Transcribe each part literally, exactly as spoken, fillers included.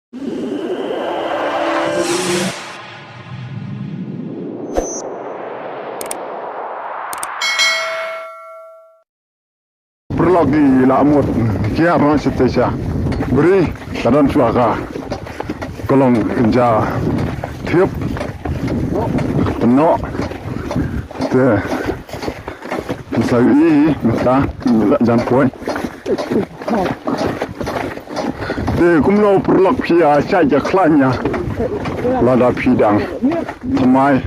Paralok, ngi la mut kiar noh shatei sha bri, ka don shuwa ka ka long kynja thiep, pynnoh. Te pynsaw ïa i mynta, ngi la jan poi. Te kumno paralok, phi ïa shait ïa khlaiñ ïa, lada phi dang thymmai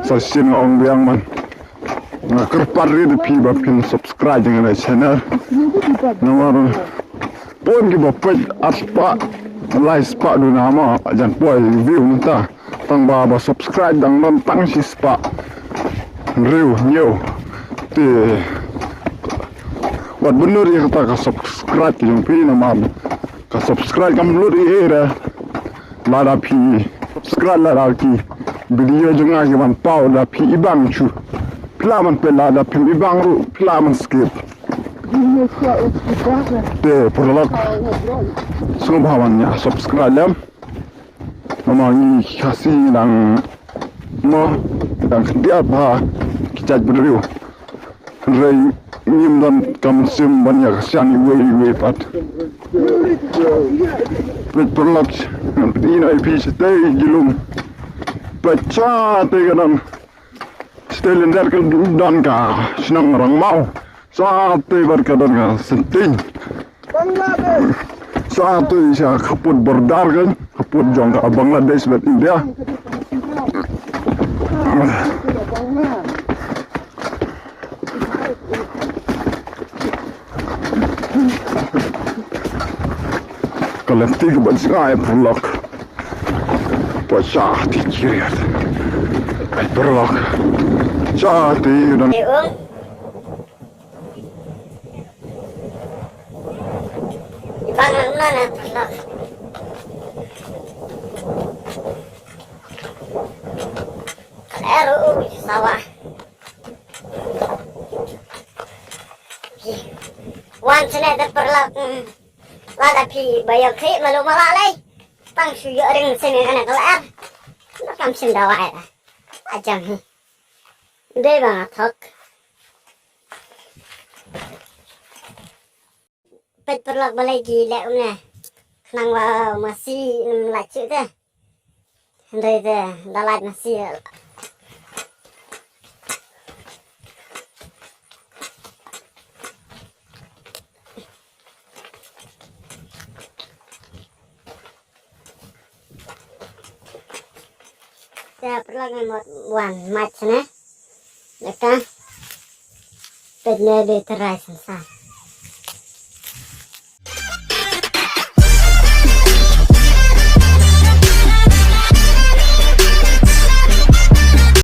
sa shisien nga ong biang man. Nga kyrpad rit ïa phi ba phin subscribe ïa kane ka channel. Namar bun kiba peit ar spah, lai spah duna ma jan poi view mynta. Tang ba, ba subscribe dang don tang shi spah hynriew hynñiew. Te wat bynnud ïa kata ka subscribe ka jong phi namar ka subscribe kam lut ei ei re. Lada phi subscribe, lada ki video jong nga ki ban paw, lada phi ibang shuh, phi lah ban peit, lada phim ibang ruh phi lah ban skip. Te paralok, sngewbha ban ïa subscribe lem. Namar ngi Khasi ngi dang mo, ngi dang khyndiat bha ki jait bynriew. Hynrei ngim don ka mynsiem ban ïa kyrshan iwei iwei pat. Peit paralok, ngan pyni ïa phi shatei ki lum. Peit shatei ka don, shatei lyndet ka don ka shnong Rangmaw. Shatei bad ka don ka Senteiñ. Shatei sha khappud border kan, khappud jong ka Bangladesh bad India. Ka lynti kaba jngai paralok. Peit shatei ki riat. Paralok. Shatei don. Ibang ang na na paralok. Ka la er u sawa. Wan sene te paralok. Lada phi ba ïoh khlieh malu mala lei. Tang shu ïoh ring sene kane ka la er. Ba kam shim dawai la. Ajam hi. Dei ba nga thok. Peit paralok balei ki leh kumne. Khnang ba masi ym lait shuh te. Hynrei te da lait masi. Te paralok ngi mut wan mach ne. Leka. Peit ne dei trai san san.